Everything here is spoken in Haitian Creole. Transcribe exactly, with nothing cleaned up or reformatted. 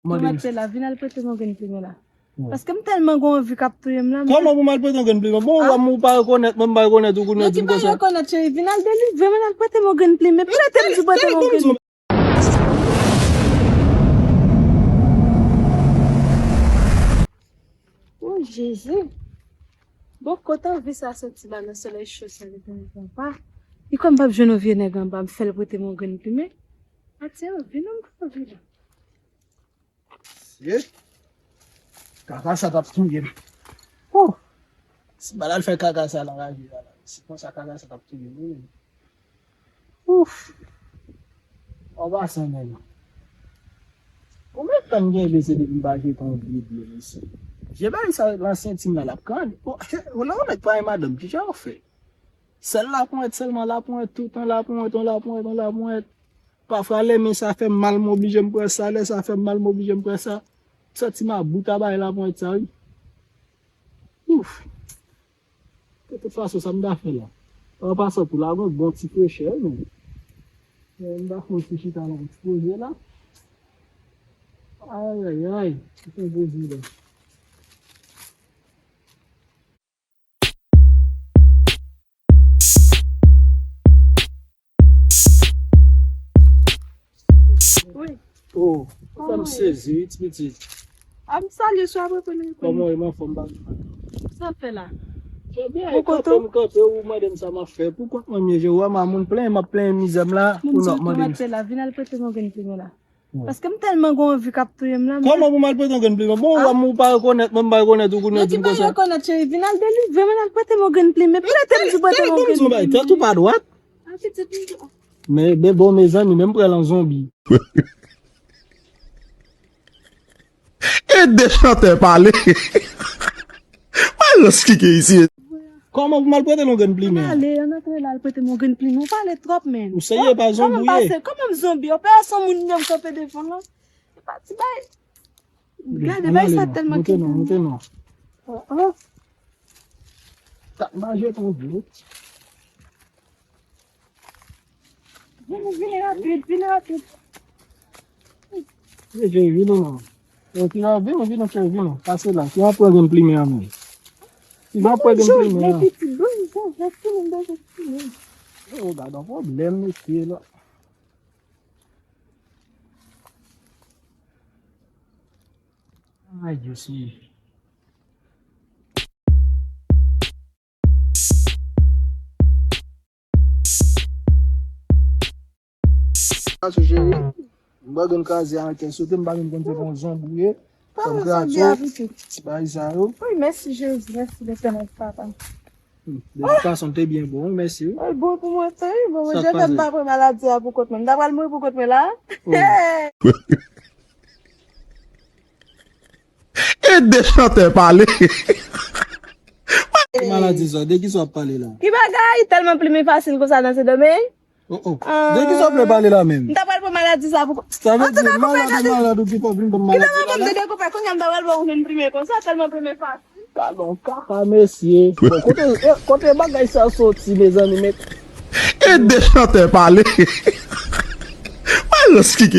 Mande m. Mwen la, vin al prete m yon grenn plimen la. Paske m tèlman gen anvi k ap touye m la. Kòman pou m al prete yon grenn plimen? Bon, ou pa rekonèt mwen, m pa rekonèt ou kounye a di m konsa. Non, ki pa rekonèt, cheri, vin al delivre m, al prete m yon grenn plimen. Prete m, di prete m yon grenn plimen. O Jezi. Bon, kote anvi sa soti la nan solèy cho sa, li konn papa. Li kwè m p ap jwenn yon vye nèg anba, m fè l prete m yon grenn plimen. Atire anvi non, m pa anvi la. Shit. Kaka sa t ap touye m. Oh. Si m pa t al fè kaka sa nan raje a la, si konsa kaka sa t ap touye m, wi. Ouf. An pasan, nèg. Konbyen tan m gen blese depi m pa jete yon vye dlo, mesye? Je bagay sa nan senti m la, l ap kann. Bon, lè yon nèg pa gen madanm, kijan w fè? Sèl laponyèt sèlman, laponyèt toutan, laponyèt, yon laponyèt, yon laponyèt. Pafwa lè men sa fè m mal, m oblije m pran sa, lè sa fè m mal, m oblije m pran sa. M santi m a bout a bay laponyèt sa, wi. Ouf. De tout fason, sa m ta fè la? An pasan tou la, gon bon ti frechè, wi, men. Men m ta fè yon ti chita la, yon ti poze la. Ayayay, se yon poze la. Wi. Oh, ou fè m sezi, wi, ti pitit. A, m salye sou apre pou nou. Kòman w ye, m anfòm, pa gen mal. Sa w fè la? Mwen byen, kanpe, m kanpe, ou mande m sa m ap fè. Poukont mwen m ye, je wè m a moun plenyen, m ap plenyen mizè m la, ou n ap mande m. Mwen di w tou, Matela, vin al prete m yon grenn plimen la. Paske m tèlman gen anvi k ap touye m la. Kòman pou m al prete yon grenn plimen? Bon, ou wè m, ou pa rekonèt mwen, m pa rekonèt ou kounye a di m konsa. Non, ki pa rekonèt, cheri, vin al delivre m, al prete m yon grenn plimen. Prete m, di prete m yon grenn plimen. Tèt ou pa dwat. A, pitit m. Men, men bon, mezanmi, men m pral an zonbi. E de chantè pale. Mwen lòs kike isi. Kòman pou m al prete l yon grenn plimen? Ann ale, ann antre la, al prete m yon grenn plimen. Ou pale twòp, men. Ou serye, pa zonbi ou ye? Kòman m zonbi? Operasyon moun menm kanpe devan lan. Se pa ti bay. Gade, bay sa tèlman ki. Moute non, moute non. Oh, oh. Sa manje tonbe. Vini, vini rapid, vini rapid. Vini, vini non. Vini, vini, vini, vini. Pase la. Ki apre gen plimen an men. Ki apre gen plimen an. Pitit, bon, bon, bon, bon, bon, bon. Oh, gade yon pwoblèm mesye la. Ay, Dye si. Gason cheri, m pa gen kraze a nan kè sote, m pa gen konn se kon zonbouye. Kòm kraze, ti bagay sa yo. Wi, mèsi Jezi, mèsi Letènèl Papa. Hmm, de tout fason, te byen bon, wi, mèsi, wi. Wi, bon pou mwen tou, wi, bon, Bondye fè m pa pran maladi a pou kont mwen. M ta pral mouri pou kont mwen la. Oh. E de chantè pale. Ki maladi sa? De ki sa w ap pale la? Ki bagay? Tèlman plimen fasil konsa nan Sendomeng? Oh, oh. De ki sa w ap pale la menm? M ta pral pran maladi sa pou. Sa vle di malad ou malad ou ki fè w vin ban m maladi la menm? Ki nan mwen de konpè, kounye a m ta pral ba w vin plimen konsa, tèlman plimen fasil. Gadon kaka mesye. Bon, kote, eh, kote bagay sa soti, mezanmi, men. E de chantè pale. Mwen lòs kike.